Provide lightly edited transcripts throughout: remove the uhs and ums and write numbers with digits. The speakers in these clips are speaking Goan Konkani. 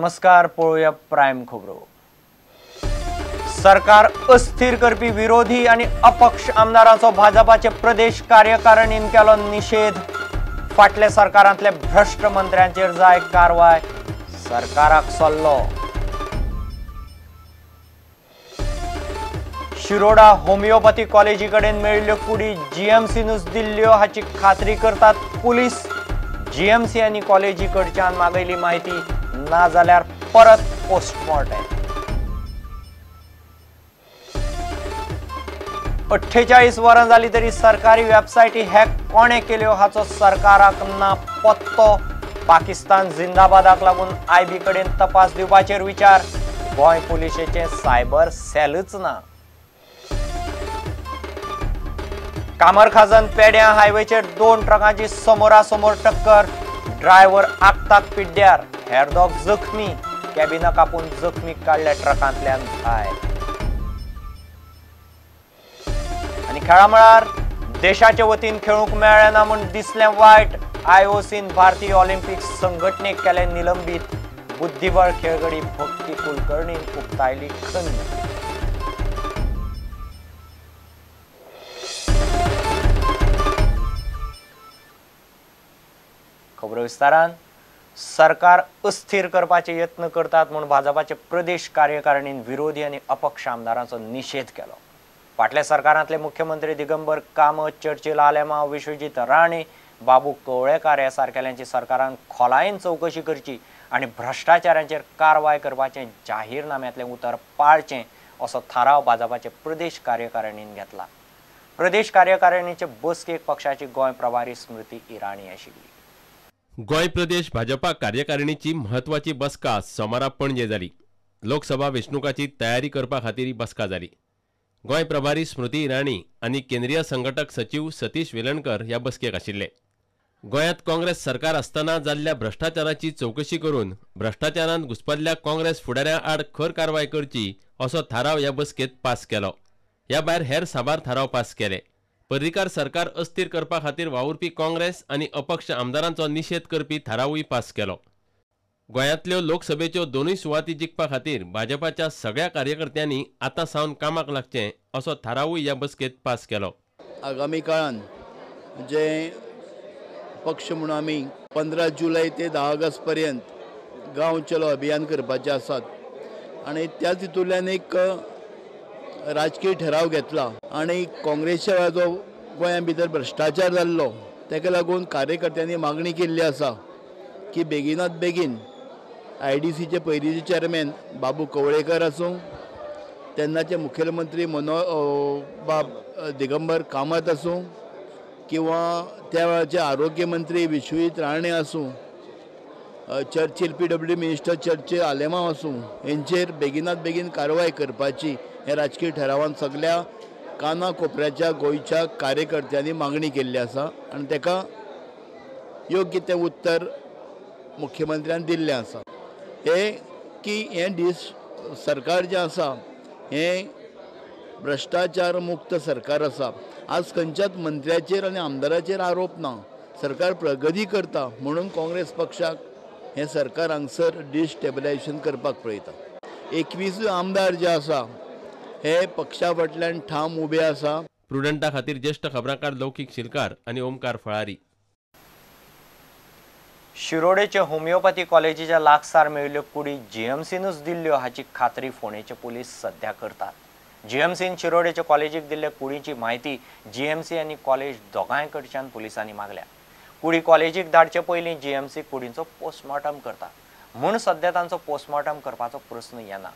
नमस्कार, पळोवया प्रायम खबरो. सरकार अस्थिर करपी विरोधी आनी अपक्ष आमदारांचो भाजपाचे प्रदेश कार्यकारिणीन केलो निशेध. फाटल्या सरकारांतले भ्रश्ट मंत्र्यांचेर जाय कारवाय, सरकाराक सल्लो. शिरोडा होमिओपॅथी कॉलेजी कडेन मेळिल्ल्यो कुडी जीएमसीनूच दिल्ल्यो हाची खात्री करतात पुलीस. जीएमसी आनी कॉलेजी कडच्यान मागयली म्हायती, ना जाल्यार परत पोस्टमॉर्टम. 48 वरां जाली तरी सरकारी वेबसायटी हॅक कोणे केल्यो हाचो सरकाराक ना पत्तो. पाकिस्तान जिंदाबादाक लागून आयबी कडेन तपास दिवपाचेर विचार. गोंय पुलिशेचें सायबर सेलच ना. कामरखाजन पेड्यां हायवेचेर 2 ट्रकांची समोरासमोर टक्कर. ड्रायव्हर आकताक पिड्ड्यार, हेर दोग जखमी. कॅबिनां कापून जखमी काडल्या ट्रकांतल्यान भायर. आनी खेळा मळार देशाचे वतीन खेळूंक मेळ्ळें ना म्हूण दिसलें वायट. आयओसीन भारतीय ऑलिम्पिक संघटनेक केलें निलंबीत. बुद्धिबळ खेळगडी भक्ती कुलकर्णीन उक्तायली खंत. खबरो विस्तारान. सरकार अस्थिर करपाचे यत्न करतात म्हूण भाजपाचे प्रदेश कार्यकारिणीन विरोधी आनी अपक्ष आमदारांचो निशेध केलो. फाटल्या सरकारांतले मुख्यमंत्री दिगंबर कामत, चर्चिल आलेमांव, विश्वजीत राणे, बाबू कवळेकार ह्या सारकेल्यांची सरकारान खोलायेन चवकशी करची आनी भ्रश्टाचारांचेर कारवाय करपाचें जाहीरनाम्यांतलें उतर पाळचें असो थाराव भाजपाचे प्रदेश कार्यकारिणीन घेतला. प्रदेश कार्यकारिणीचे बसकेक पक्षाची गोंय प्रभारी स्मृती इराणी आशिल्ली. गोंय प्रदेश भाजपा कार्यकारिणीची म्हत्वाची बसका सोमारा पणजे जाली. लोकसभा वेंचणुकाची तयारी करपा खातीर ही बसका जाली. गोंय प्रभारी स्मृती इराणी आनी केंद्रीय संघटक सचीव सतीश वेलणकर ह्या बसकेक आशिल्ले. गोंयांत काँग्रेस सरकार आसतना जाल्ल्या भ्रश्टाचाराची चवकशी करून भ्रश्टाचारांत घुस्पल्ल्या काँग्रेस फुडाऱ्यां आड खर कारवाय करची असो थाराव ह्या बसकेंत पास केलो. ह्या भायर हेर साबार थाराव पास केले. पर्रीकार सरकार अस्थिर करपा खातीर वावुरपी काँग्रेस आनी अपक्ष आमदारांचो निशेध करपी थारावूय पास केलो. गोंयांतल्यो लोकसभेच्यो दोनूय सुवाती जिखपा खातीर भाजपाच्या सगळ्या कार्यकर्त्यांनी आतां सावन कामाक लागचें असो थारावूय ह्या बसकेंत पास केलो. आगामी काळांत जे पक्ष म्हणून आमी 15 जुलय ते 10 ऑगस्ट पर्यंत गांव चलो अभियान करपाचें आसात आनी त्याच हितूंतल्यान एक राजकीय ठराव घेतला आनी काँग्रेसच्या वेळार जो गोंया भितर भ्रश्टाचार जाल्लो ताका लागून कार्यकर्त्यांनी मागणी केल्ली आसा की बेगिनात बेगीन आयडीसीचे पयलींचे चेअरमॅन बाबू कवळेकर आसूं, तेन्नाचे मुखेलमंत्री बाब दिगंबर कामत आसूं किंवा त्या वेळाचे आरोग्य मंत्री विश्वजीत राणे आसूं, Churchill PWD minister Churchill Alemao आसूं, हेंचेर बेगिनात बेगीन कारवाय करपाची हे राजकीय ठरावान सगळ्या काना कोपऱ्याच्या गोंयच्या कार्यकर्त्यांनी मागणी केल्ली आसा आनी ताका योग्य तें उत्तर मुख्यमंत्र्यान दिल्लें आसा. हे की हें दीस सरकार जें आसा हें भ्रश्टाचार मुक्त सरकार आसा. आज खंयच्याच मंत्र्याचेर आनी आमदाराचेर आरोप ना. सरकार प्रगती करता म्हणून काँग्रेस पक्षाक हें सरकार हांगसर डिस्टेबलायजेशन करपाक पळयता. 21 आमदार जे आसा हे पक्षा फाटल्यान ठाम उबे आसा. प्रुडंटा खातीर ज्येष्ठ खबराकार लौकीक शिलकार आनी ओमकार फळारी. शिरोडेचे होमिओपॅथी कॉलेजीच्या लागसार मेळिल्ल्यो कुडी जीएमसीनूच दिल्ल्यो हाची खात्री फोंडेचे पुलीस सध्या करतात. जीएमसीन शिरोडेचे कॉलेजीक दिल्ल्या कुडीची म्हायती जीएमसी आनी कॉलेज दोगांय कडच्यान पुलिसांनी मागल्या. कुडी कॉलेजीक धाडचे पयलीं जीएमसी कुडींचो पोस्टमॉर्टम करता म्हूण सध्या तांचो पोस्टमॉर्टम करपाचो प्रस्न येना.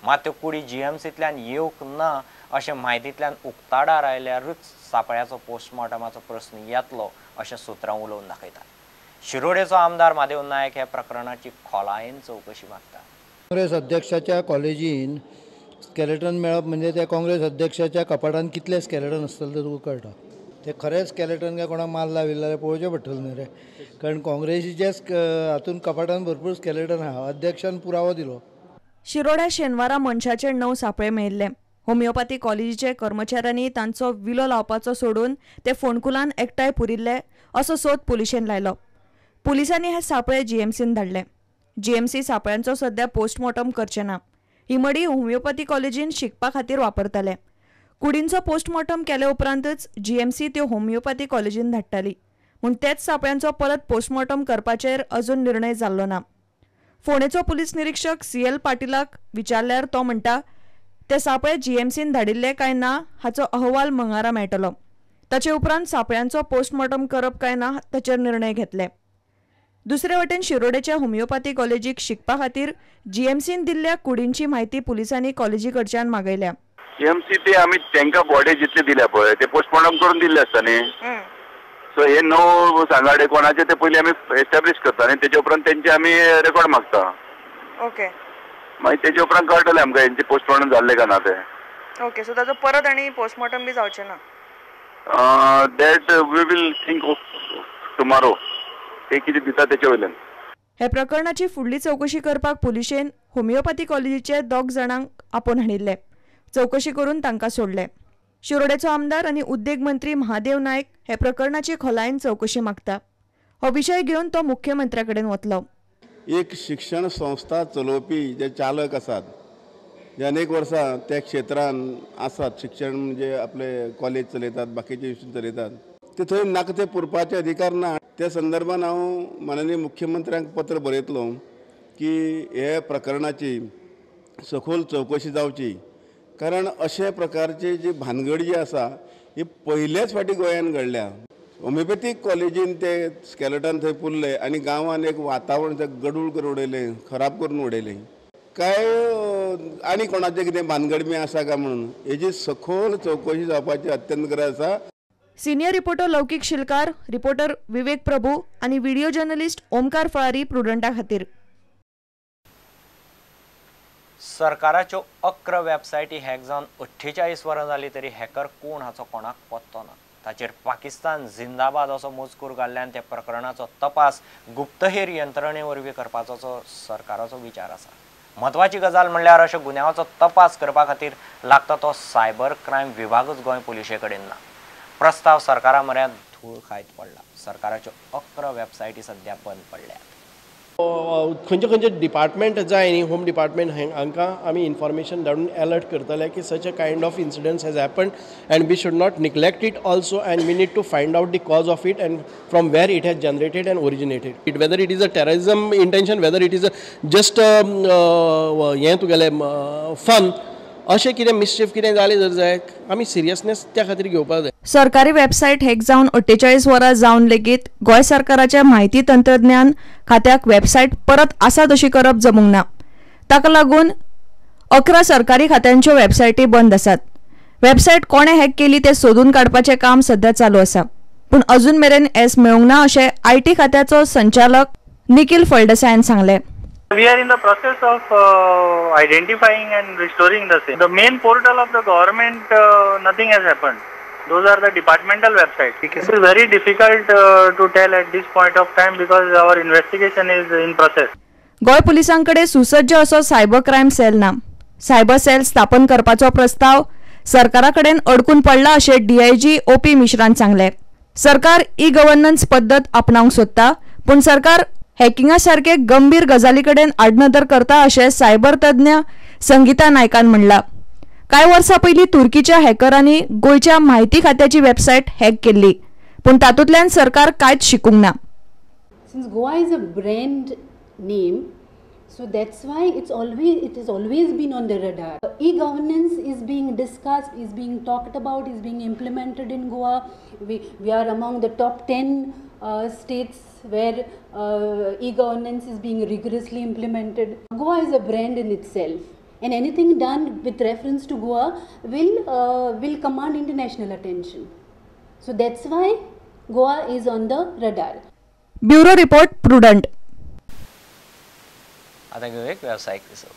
मात त्यो कुडी जीएमसींतल्यान येवंक ना अशें म्हायतींतल्यान उक्ताडार आयल्यारूच सापळ्याचो पोस्टमॉर्टमाचो प्रस्न येतलो अशें सुत्रां उलोवन दाखयतात. शिरोडेचो आमदार महादेव नायक ह्या प्रकरणाची खोलायेन चवकशी मागता. काँग्रेस अध्यक्षाच्या कॉलेजीन स्केलेटन मेळप म्हणजे त्या काँग्रेस अध्यक्षाच्या कपाटान कितले स्केलेटन आसतले ते तुका कळटा. ते खरें स्केलेटन काय कोणाक माल लाविल्लें जाल्यार पळोवचें पडटलें न्ही रे, कारण काँग्रेसीच्या हातून कपाटान भरपूर स्केलेटन आहा. अध्यक्षान पुरावो दिलो. शिरोड्या शेनवारा मनशाचे 9 सापळे मेळिल्ले. होमिओपॅथी कॉलेजीचे कर्मचाऱ्यांनी तांचो विलो लावपाचो सोडून ते फोंडकुलान एकठांय पुरिल्ले असो सोद पुलिशेन लायलो. पुलिसांनी हे सापळे जीएमसीन धाडले. जीएमसी सापळ्यांचो सध्या पोस्टमॉर्टम करचे ना. ही मडी होमिओपॅथी कॉलेजीन शिकपा खातीर वापरताले. कुडींचो पोस्टमॉर्टम केले उपरांतच जीएमसी त्यो होमिओपॅथी कॉलेजीन धाडटाली. पूण तेच सापळ्यांचो परत पोस्टमॉर्टम करपाचेर अजून निर्णय जाल्लो ना. फोंडेचो पुलीस निरीक्षक सीएल पाटीलाक विचारल्यार तो म्हणटा, ते सापळे जीएमसीन धाडिल्ले काय ना हाचो अहवाल मंगळारा मेळटलो. ताचे उपरांत सापळ्यांचो पोस्टमॉर्टम करप काय ना ताचेर निर्णय घेतले. दुसरे वटेन शिरोडेच्या होमिओपॅथी कॉलेजीक शिकपा खातीर जीएमसीन दिल्ल्या कुडींची म्हायती पुलिसांनी कॉलेजी कडच्यान मागयल्या. जीएमसी ते आमी तांकां बॉडी जितले दिल्या पळय ते पोस्टमॉर्टम करून दिल्ले आसता न्ही. सो हे 9 सांगाडे कोणाचे ते पयलीं आमी एस्टॅब्लिश करता आनी तेजे उपरांत तेंचे आमी रेकॉर्ड मागता. ओके, मागीर तेजे उपरांत कळटलें आमकां हेंचे पोस्टमॉर्टम जाल्लें काय ना ते. ओके, सो ताचो परत आनी पोस्टमॉर्टम बी जावचें ना? That we will think of tomorrow. ते कितें दिता तेचे वयल्यान. हे प्रकरणाची फुडली चवकशी करपाक पुलिशेन होमिओपॅथी कॉलेजीचे 2 जाणांक आपोवन हाडिल्ले. चवकशी करून तांकां सोडले. शिरोडेचो आमदार आनी उद्देग मंत्री महादेव नायक हे प्रकरणाची खोलायेन चवकशी मागता. हो विशय घेवन तो मुख्यमंत्र्या कडेन वतलो. एक शिक्षण संस्था चलोवपी जे चालक आसात, जे अनेक वर्सां त्या क्षेत्रान आसात, शिक्षण म्हणजे आपले कॉलेज चलयतात, बाकीचे इन्स्टिट्यूट चलयतात, ते थंय नाका ते पुरपाचे अधिकार ना. त्या संदर्भान हांव माननीय मुख्यमंत्र्यांक पत्र बरयतलो की हे प्रकरणाची सखोल चवकशी जावची, कारण अशे प्रकारची जी भानगड जी आसा ही पयलेच फावटी गोंयान घडल्या. होमिओपॅथीक कॉलेजीन ते स्केलेटन थंय पुरले आनी गांवान एक वातावरण थंय गडूळ करून उडयलें, खराब करून उडयलें. काय आनी कोणाचें कितें भानगड बी आसा काय म्हणून हेजी सखोल चवकशी जावपाची अत्यंत गरज आसा. Senior reporter Laukik Shilkar, reporter Vivek Prabhu आनी व्हिडिओ जर्नलिस्ट ओमकार फळारी प्रुडंटा खातीर. सरकाराच्यो 11 वेबसायटी हॅक जावन 48 वरां जाली तरी हॅकर कोण हाचो कोणाक पत्तो ना. ताचेर पाकिस्तान जिंदाबाद असो मजकूर घाल्ल्यान त्या प्रकरणाचो तपास गुप्तहेर यंत्रणे वरवीं करपाचो सरकाराचो विचार आसा. म्हत्वाची गजाल म्हणल्यार अशा गुन्यांवाचो तपास करपा खातीर लागता तो सायबर क्रायम विभागच गोंय पुलिशे कडेन ना. प्रस्ताव सरकारा म्हऱ्यांत धूळ खायत पडला. सरकाराच्यो 11 वेबसायटी सध्या बंद पडल्यात. खंयचे खंयचे डिपार्टमेंट जाय न्ही, होम डिपार्टमेंट हांकां आमी इन्फॉर्मेशन धाडून अलर्ट करतले की such a kind of incidents has happened and we should not neglect it also and we need to find out the cause of it and from where it has generated and originated it, whether it is a terrorism intention, whether it is a just हें तुगेलें फन, अशें कितें मिसचीफ कितें जालें जर जाय आमी सिरियसनेस त्या खातीर घेवपाक जाय. सरकारी वेबसायट हॅक जावन 48 वरां जावन लेगीत गोंय सरकाराच्या म्हायती तंत्रज्ञान खात्याक वेबसायट परत आसा तशी करप जमूंक ना. ताका लागून 11 सरकारी खात्यांच्यो वेबसायटी बंद आसात. वेबसायट कोणें हॅक केली तें सोदून काडपाचें काम सध्या चालू आसा, पूण अजून मेरेन येस मेळूंक ना अशें IT खात्याचो संचालक निखील फळदेसायान सांगलें. We are in the process of identifying and restoring the same. The main portal of the government, nothing has happened. Those are the departmental websites. It is very difficult to tell at this point of time because our investigation is in process. Goa पुलिसांकडे सुसज्ज असो सायबर क्रायम सेल ना. सायबर सेल स्थापन करपाचो प्रस्ताव सरकारा कडेन अडकून पडला अशें डीआयजी ओपी मिश्रान सांगलें. सरकार ई गव्हर्नन्स पद्दत आपणावंक सोदता, पूण सरकार हॅकिंगा सारखे गंभीर गजाली कडेन आडनदर करता अशें सायबर तज्ञ संगीता नायकान म्हणलां. कांय वर्सां पयलीं तुर्कीच्या हॅकरांनी गोंयच्या म्हायती खात्याची वेबसायट हॅक केल्ली, पूण तातूंतल्यान सरकार कांयच शिकूंक ना. Since Goa is a brand name, so that's why it has always been on the radar. E-governance is being discussed, is being talked about, is being implemented in Goa. We are among the top 10 states where e-governance is being rigorously implemented. Goa is a brand in itself, and anything done with reference to Goa will command international attention. So that's why Goa is on the radar. Bureau report, Prudent. आता घेऊ एक व्यावसायिक विसव.